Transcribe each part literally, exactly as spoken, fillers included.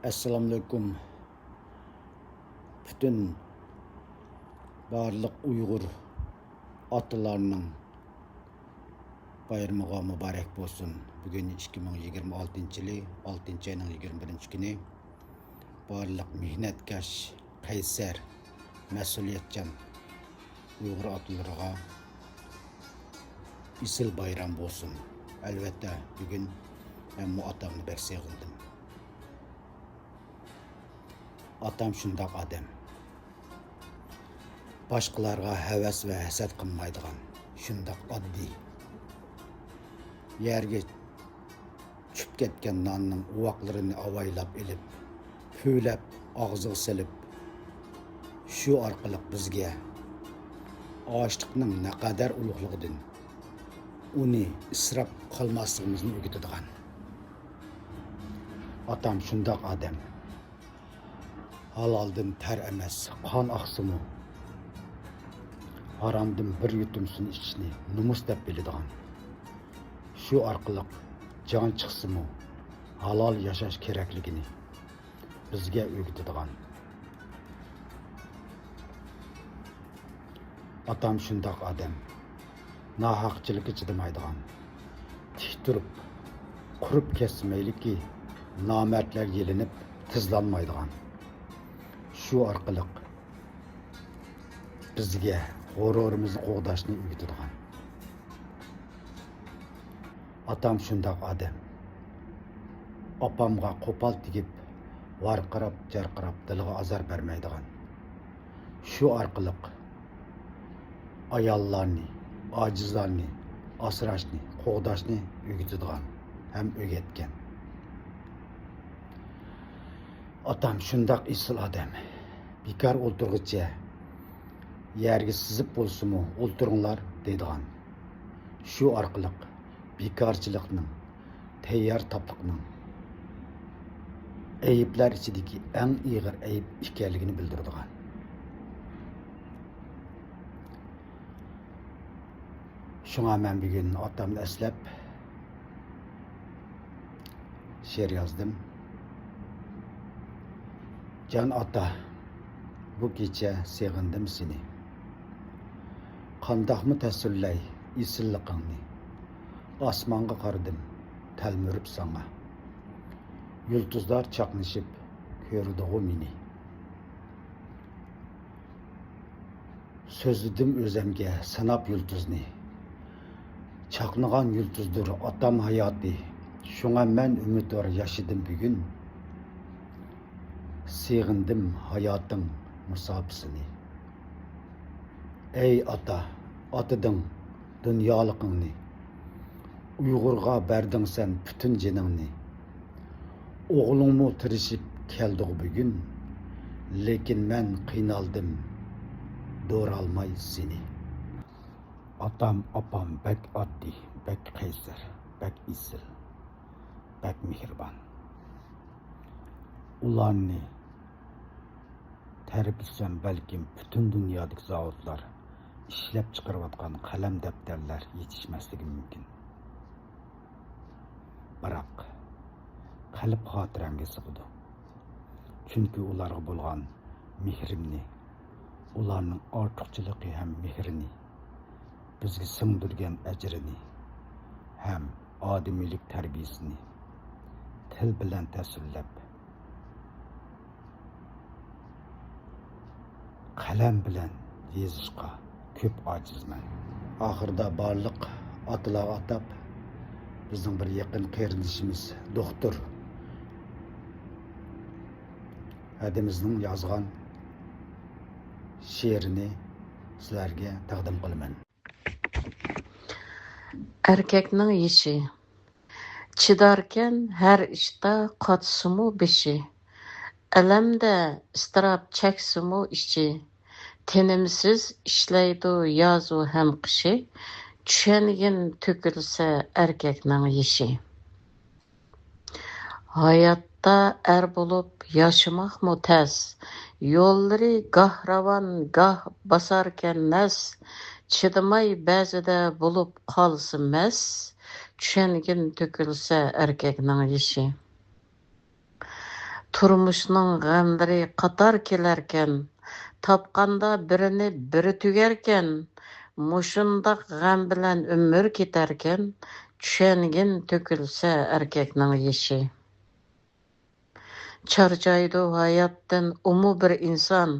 ئەسسالامۇئەلەيكۇم. پۈتۈن بارلىق ئۇيغۇر ئاتىلارنىڭ بايرىمىغا مۇبارەك بولسۇن. بۈگۈن ئىككى مىڭ يىگىرمە ئالتىنچى يىلى، ئالتىنچى ئاينىڭ يىگىرمە بىرىنچى كۈنى. بارلىق مېھنەتكەش، قەيسەر، مەسئۇلىيەتچان ئۇيغۇر ئاتىلىرىغا ئېسىل بايرام بولسۇن. ئەلۋەتتە، بۈگۈن مەنمۇ ئاتامنى بەك سېغىندىم. ئاتام شۇنداق ئادەم. باشقىلارغا ھەۋەس ۋە ھەسەت قىلمايدىغان، شۇنداق ئاددىي. يەرگە چۈشۈپ كەتكەن ناننىڭ ئۇۋاقلىرىنى ئاۋايلاپ ئېلىپ، پۈۋلەپ ئاغزىغا سېلىپ، شۇ ئارقىلىق بىزگە ئاشلىقنىڭ نەقەدەر ئۇلۇغلۇقىدىن، ئۇنى ئىسراپ قىلماسلىقىمىزنى ئۆگىتىدىغان. ئاتام شۇنداق ئادەم. ھالالدىن تەر ئەمەس، قان ئاقسىمۇ، ھارامدىن بىر يۇتۇم سۇنى ئىچىشنى نومۇس دەپ بىلىدىغان، شۇ ئارقىلىق جان چىقسىمۇ، ھالال ياشاش كېرەكلىكىنى بىزگە ئۆگىتىدىغان. ئاتام شۇنداق ئادەم، ناھەقچىلىككە چىدىمايدىغان، تىك تۇرۇپ، قۇرۇپ كەتسە مەيلىكى، نامەردلەر يېلىنىپ تىزلانمايدىغان، شۇ ئارقىلىق بىزگە غۇرۇرىمىزنى قوغداشنى ئۆگىتىدىغان. ئاتام شۇنداق ئادەم. ئاپامغا قوپال تېگىپ، ۋارقىراپ، جارقىراپ، دىلىغا ئازار بەرمەيدىغان. شۇ ئارقىلىق ئاياللارنى، ئاجىزلارنى ئاسراشنى، قوغداشنى ئۆگىتىدىغان ھەم ئۆگەتكەن. ئاتام شۇنداق ئېسىل ئادەم. بىكار ئولتۇرغۇچە يەرگە سىزىپ بولسىمۇ ئولتۇرۇڭلار دەيدىغان. شۇ ئارقىلىق بىكارچىلىقنىڭ، تەييار تاپلىقنىڭ ئەيىبلەر ئىچىدىكى ئەڭ ئېغىر ئەيىب ئىكەنلىكىنى بىلدۈرىدىغان. شۇڭا مەن بۈگۈن ئاتامنى ئەسلەپ شېئىر يازدىم. جان ئاتا، بۇ كېچە سېغىندىم سېنى. قانداقمۇ تەسۋىرلەي ئېسىللىقىڭنى؟ ئاسمانغا قارىدىم تەلمۈرۈپ ساڭا. يۇلتۇزلار چاقنىشىپ كۆرىدىغۇ مېنى. سۆزلىدىم ئۆزەمگە ساناپ يۇلتۇزنى. چاقنىغان يۇلتۇزدۇر ئاتام ھاياتى. شۇڭا مەن ئۈمىدۋار ياشىدىم بۈگۈن. سېغىندىم ھاياتىڭ مۇساپىسىنى. ئەي ئاتا، ئاتىدىڭ دۇنيالىقىڭنى. ئۇيغۇرغا بەردىڭ سەن پۈتۈن جېنىڭنى. ئوغلۇڭمۇ تىرىشىپ كەلدىغۇ بۈگۈن، لېكىن مەن قىينالدىم، دورالماي سېنى. ئاتام، ئاپام بەك ئاددىي، بەك قەيسەر، بەك ئېسىل، بەك مېھرىبان. ئۇلارنى تەرىپلىسەم، بەلكىم پۈتۈن دۇنيادىكى زاۋۇتلار ئىشلەپ چىقىرىۋاتقان قەلەم دەپتەرلەر يېتىشمەسلىكى مۇمكىن. بىراق، قەلب خاتىرەمگە سىغىدۇ. چۈنكى ئۇلارغا بولغان مېھرىمنى، ئۇلارنىڭ ئارتۇقچىلىقى ھەم مېھرىنى، بىزگە سىڭدۈرگەن ئەجرىنى ھەم ئادىمىيلىك تەربىيەسىنى تىل بىلەن تەسۋىرلەپ، قەلەم بىلەن يېزىشقا كۆپ ئاجىزمەن. ئاخىرىدا بارلىق ئاتىلارغا ئاتاپ، بىزنىڭ بىر يېقىن قېرىندىشىمىز دوختۇر ھەدىمىزنىڭ يازغان شېئىرىنى سىلەرگە تەقدىم قىلىمەن. ئەركەكنىڭ يېشى. چىداركەن ھەر ئىشتا قاتسىمۇ بېشى. ئەلەمدە ئىزتىراپ چەكسىمۇ ئىچى. تىنىمسىز ئىشلەيدۇ يازۇ ھەم قىشى. چۈشەنگىن تۆكۈلسە ئەركەكنىڭ يېشى. ھاياتتا ئەر بولۇپ ياشىماقمۇ تەس. يوللىرى گاھ راۋان، گاھ باساركەن نەس. چىدىماي بەزىدە بولۇپ قالسا مەس. چۈشەنگىن تۆكۈلسە ئەركەكنىڭ يېشى. تۇرمۇشنىڭ غەملىرى قاتار كېلەركەن، تاپقاندا بىرىنى بىرى تۈگەركەن، مۇشۇنداق غەم بىلەن ئۆمۈر كېتەركەن، چۈشەنگىن تۆكۈلسە ئەركەكنىڭ يېشى. چارچايدۇ ھاياتتىن ئۇمۇ بىر ئىنسان،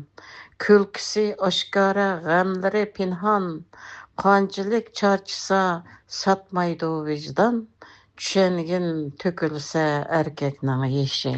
كۈلكىسى ئاشكارا، غەملىرى پىنھان، قانچىلىك چارچىسا ساتمايدۇ ۋىجدان، چۈشەنگىن تۆكۈلسە ئەركەكنىڭ يېشى.